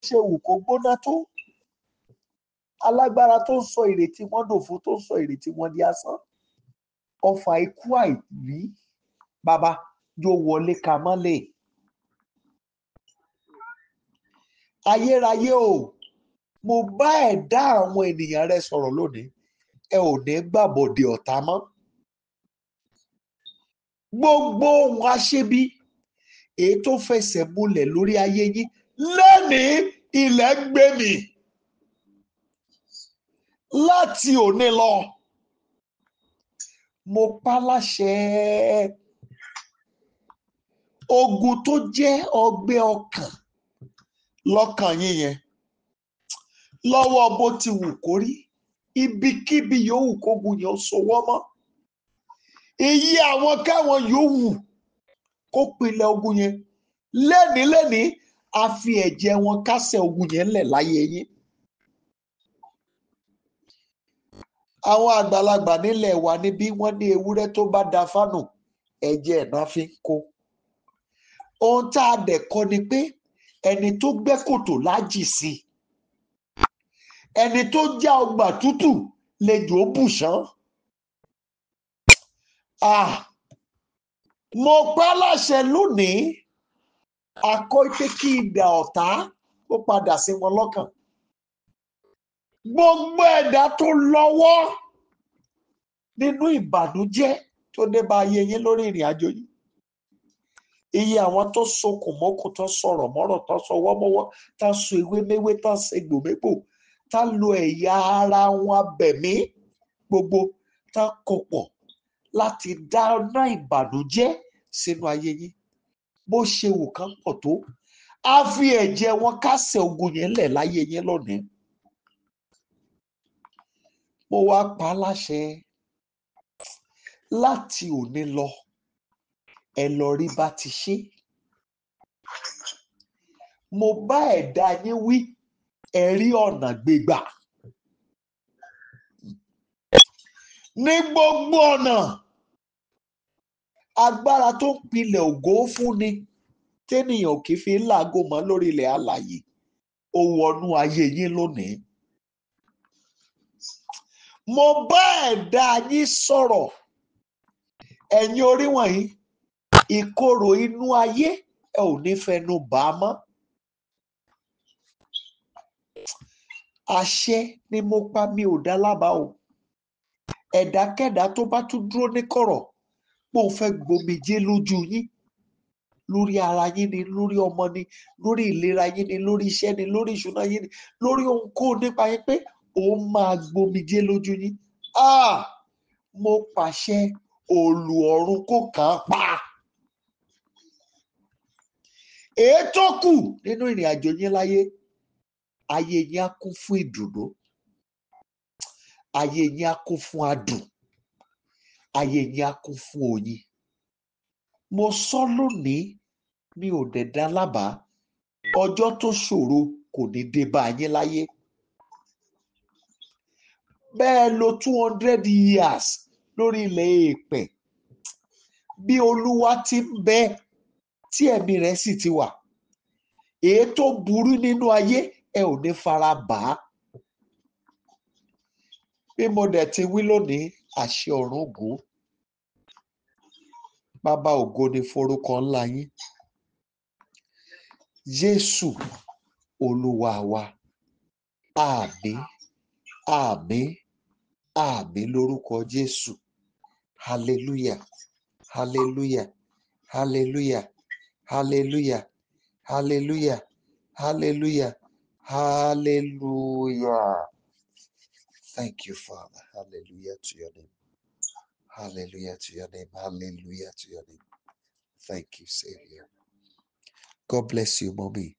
Ṣe wù kó gbóná tó, alágbára tó ń sọ ìrètí wọn dòfo, tó ń sọ ìrètí wọn di asán, ọfà ikú àìrí, bàbá yóò wọlé ka mọ́lẹ̀. Ayérayé o, mo bá ẹ̀dá àwọn ènìyàn rẹ sọ̀rọ̀ lónìí, ẹ ò ní gbàbọ̀dè ọ̀tá mọ́. Gbogbo ohun aṣebi èyí tó fẹsẹ̀ múlẹ̀ lórí ayé yín lónìí, ilẹ̀ gbé mì. Láti òní lọ, mo pa láṣẹ, ogun tó jẹ́ ọgbẹ́ ọkàn lọ́kàn yín yẹn, lọ́wọ́ bó ti wù kó rí, ibikíbi yòówù kógun yẹn ó sowọ́ mọ́, iye àwọn káwọn yòówù kó pilẹ̀ ogun yẹn lẹ́ni lẹ́ni, a fi ẹ̀jẹ̀ wọn kásẹ̀ ogun yẹn lẹ̀ láyé yín. Àwọn àgbàlagbà nílẹ̀ wa níbí, wọ́n ní ewúrẹ́ tó bá da fánù, ẹ̀jẹ̀ ẹ̀ náà fi ń kó. Ohun tá a dẹ̀ kọ́ ni pé ẹni tó gbẹ́ kòtò lájì sí, ẹni tó já ọgbà tútù lejò bùṣán. Ah, mo pa láṣẹ lónìí, akọ pé kí idà ọ̀tá ó padà sí wọn lọ́kàn. Gbogbo ẹ̀dá tó lọ́wọ́ nínú ìbànújẹ́ tó dé bá ayé yín lórí ìrìn àjò yín, iye àwọn tó sokùn mọ́kùn, tó sọ̀rọ̀ mọ́rọ̀, tó sọwọ́ mọ́wọ́, tó so ewé méwé, tó ṣègbò mégbò, tó lo ẹ̀yà ara wọn abẹ̀mí gbogbo, tó kó pọ̀ láti dáná ìbànújẹ́ sínú ayé yín, bó ṣe wù kán pọ̀ tó, á fi ẹ̀jẹ̀ wọn kásẹ̀ ogun yẹn lẹ̀ láyé yín lónìí. Mo wá pa á láṣẹ, láti òní lọ, ẹ lọ rí bá ti ṣe. Mo bá ẹ̀dá yín wí, ẹ rí ọ̀nà gbégbà. Ní gbogbo ọ̀nà, agbára tó ń pilẹ̀ ògo fúnni tẹ́nìyàn kì í fi làágùn mọ́ lórí ilẹ̀ alààyè, ó wọnú ayé yín lónìí. Mo bá ẹ̀dá yín sọ̀rọ̀, ẹ̀yin orí wọ̀nyí, ìkorò inú ayé ẹ ò ní fẹnu bà á mọ́. Àṣẹ ni mo pa, mi ò dá lábàá o. Ẹ̀dákẹ́dá tó bá tún dúró ní kọ̀rọ̀ pé òun fẹ́ gbomijé lójú yín, lórí ara yín ni, lórí ọmọ ni, lórí ìlera yín ni, lórí iṣẹ́ ni, lórí ìṣúná yín ni, lórí ohunkóhun nípa yín pé òun máa gbomijé lójú yín. Ah! Mo pàṣẹ, òòlù ọ̀run kó kàn án pa. Èyí tó kù nínú ìrìn àjò yín láyé, ayé yín á kún fún ìdùnnú, ayé yín á kún fún adùn, ayé yín á kún fún oyin. Mo sọ lónìí, mi ò dẹ̀ dá lábàá, ọjọ́ tó ṣòro kò ní dé bá yín láyé. Bẹ́ẹ̀ lo 200 years lórí ilẹ̀ èèpẹ̀, bí Olúwa ti ń bẹ tí ẹ̀mí rẹ̀ sì ti wà, èyí tó burú nínú ayé ẹ ò ní fara bà á. Bí mo dẹ̀ ti wí lónìí, àṣẹ ọ̀run gùn. Bàbá, ògo ni forúkọ ńlá yín. Jésù Olúwa wa. Àmín, àmín, àmín lórúkọ Jésù. Hallelujah, hallelujah, hallelujah, hallelujah, hallelujah, hallelujah, hallelujah. Thank you, Father. Hallelujah to your name. Hallelujah to your name. Hallelujah to your name. Thank you, Savior. God bless you, mommy.